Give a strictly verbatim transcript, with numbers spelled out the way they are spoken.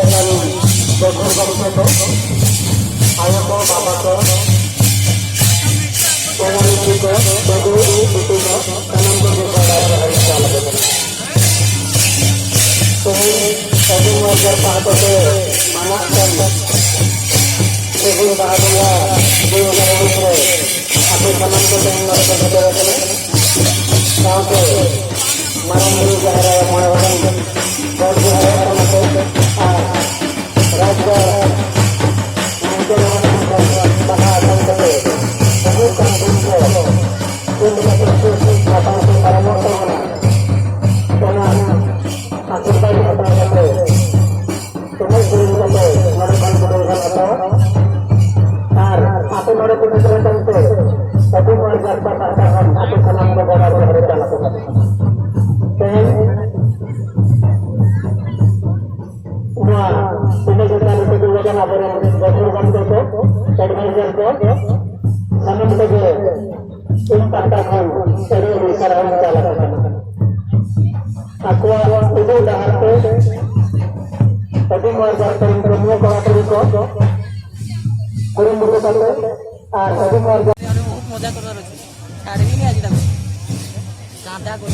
ᱜᱚᱢᱠᱮ ᱠᱚ, ᱟᱭᱳ ᱠᱚ, ᱵᱟᱵᱟ ᱠᱚ, ᱵᱚᱸᱜᱟ ᱢᱤᱥᱤ ᱠᱚ, ᱫᱟᱹᱫᱩ, ᱵᱤᱴᱤ ᱠᱚ, ᱥᱟᱱᱟᱢ ᱠᱚᱜᱮ ᱵᱟᱰᱟᱭ ᱫᱚᱦᱚ ᱞᱮᱠᱟ ᱞᱟᱹᱜᱤᱫ᱾ ᱛᱮᱦᱮᱧ ᱟᱹᱫᱤᱢ ᱚᱨᱡᱚ ᱯᱟᱦᱴᱟ ᱛᱮ ᱢᱟᱱᱟᱜ ᱠᱟᱱ ᱥᱟᱹᱜᱩᱱ ᱵᱟᱦᱟ ᱵᱚᱸᱜᱟ ᱫᱤᱱ ᱨᱮ ᱟᱯᱮ ᱥᱟᱱᱟᱢ ᱠᱚ ᱛᱮᱦᱮᱧ ᱱᱚᱰᱮ ᱠᱚ ᱥᱮᱴᱮᱨ ᱟᱠᱟᱱᱟ᱾ ᱥᱟᱶᱛᱮ ᱢᱟᱨᱟᱝ ᱵᱩᱨᱩ ᱡᱟᱦᱮᱨ ᱟᱭᱳ ᱢᱚᱬᱮ ᱦᱚᱲ ᱨᱮᱱ ᱜᱚᱰ ᱡᱚᱦᱟᱨ ᱠᱟᱱᱟ ᱠᱚ ᱟᱨ ᱨᱟᱡᱽᱜᱟᱲ ᱱᱟᱭᱠᱮ ᱵᱟᱵᱟ ᱴᱷᱮᱱ ᱠᱷᱚᱱ ᱵᱟᱦᱟ ᱟᱛᱟᱝ ᱠᱟᱛᱮ ᱦᱤᱡᱩᱜ ᱠᱟᱱ ᱫᱤᱱ ᱠᱚ ᱪᱮᱫ ᱞᱮᱠᱟᱛᱮ ᱥᱩᱠ ᱥᱩᱠ ᱱᱟᱯᱟᱭ ᱛᱮ ᱯᱟᱨᱚᱢᱚᱜ ᱛᱟᱵᱚᱱᱟ, ᱚᱱᱟ ᱟᱥᱤᱨᱵᱟᱫᱽ ᱦᱟᱛᱟᱣ ᱠᱟᱛᱮ ᱮᱱᱮᱡ ᱥᱮᱨᱮᱧ ᱠᱟᱛᱮ ᱱᱚᱰᱮ ᱠᱷᱚᱱ ᱵᱤᱫᱟᱹᱭ ᱵᱚᱱ ᱦᱟᱛᱟᱣᱟ᱾ ᱟᱨ ᱟᱯᱮ ᱱᱚᱰᱮ ᱯᱮ ᱥᱮᱴᱮᱨ ᱟᱠᱟᱱ ᱛᱮ ᱟᱹᱫᱤᱢ ᱚᱨᱡᱚ ᱯᱟᱦᱴᱟ ᱠᱷᱚᱱ ᱟᱯᱮ ᱥᱟᱱᱟᱢ ᱠᱚ ᱜᱚᱰ ᱡᱚᱦᱟᱨ ᱪᱟᱞ ᱟᱠᱚ ᱠᱟᱱᱟ᱾ ᱛᱮᱦᱮᱧ ᱱᱚᱣᱟ ᱯᱤᱸᱰᱟᱹ ᱪᱮᱛᱟᱱ ᱨᱮᱠᱚ ᱫᱩᱲᱩᱵ ᱟᱠᱟᱱ ᱟᱵᱚᱨᱮᱱ ᱜᱟᱹᱠᱷᱩᱲ ᱜᱚᱢᱠᱮ ᱠᱚ, advisor ᱠᱚ, ᱥᱟᱱᱟᱢ ᱠᱚᱜᱮ ᱤᱧ ᱯᱟᱦᱴᱟ ᱠᱷᱚᱱ ᱟᱹᱰᱤ ᱟᱹᱰᱤ ᱥᱟᱨᱦᱟᱣ ᱤᱧ ᱪᱟᱞ ᱟᱠᱚ ᱠᱟᱱᱟ᱾ ᱟᱠᱚᱣᱟᱜ ᱩᱫᱩᱜ ᱰᱟᱦᱟᱨ ᱛᱮ ᱟᱹᱫᱤᱢ ᱚᱨᱡᱚ ᱨᱮᱱ ᱠᱟᱹᱢᱤᱭᱟᱹ ᱠᱚᱲᱟ ᱠᱩᱲᱤ ᱠᱚ ᱠᱩᱨᱩᱢᱩᱴᱩ ᱠᱟᱛᱮ ᱟᱨ ᱟᱹᱫᱤᱢ ᱚᱨᱡᱚ ᱢᱚᱡᱟ ᱠᱚ ᱨᱚᱲ ᱦᱚᱪᱚ᱾ ᱟᱨ ᱤᱧ ᱟᱹᱰᱤ ᱫᱟᱢ᱾ ᱜᱟᱫᱟ ᱠᱚ᱾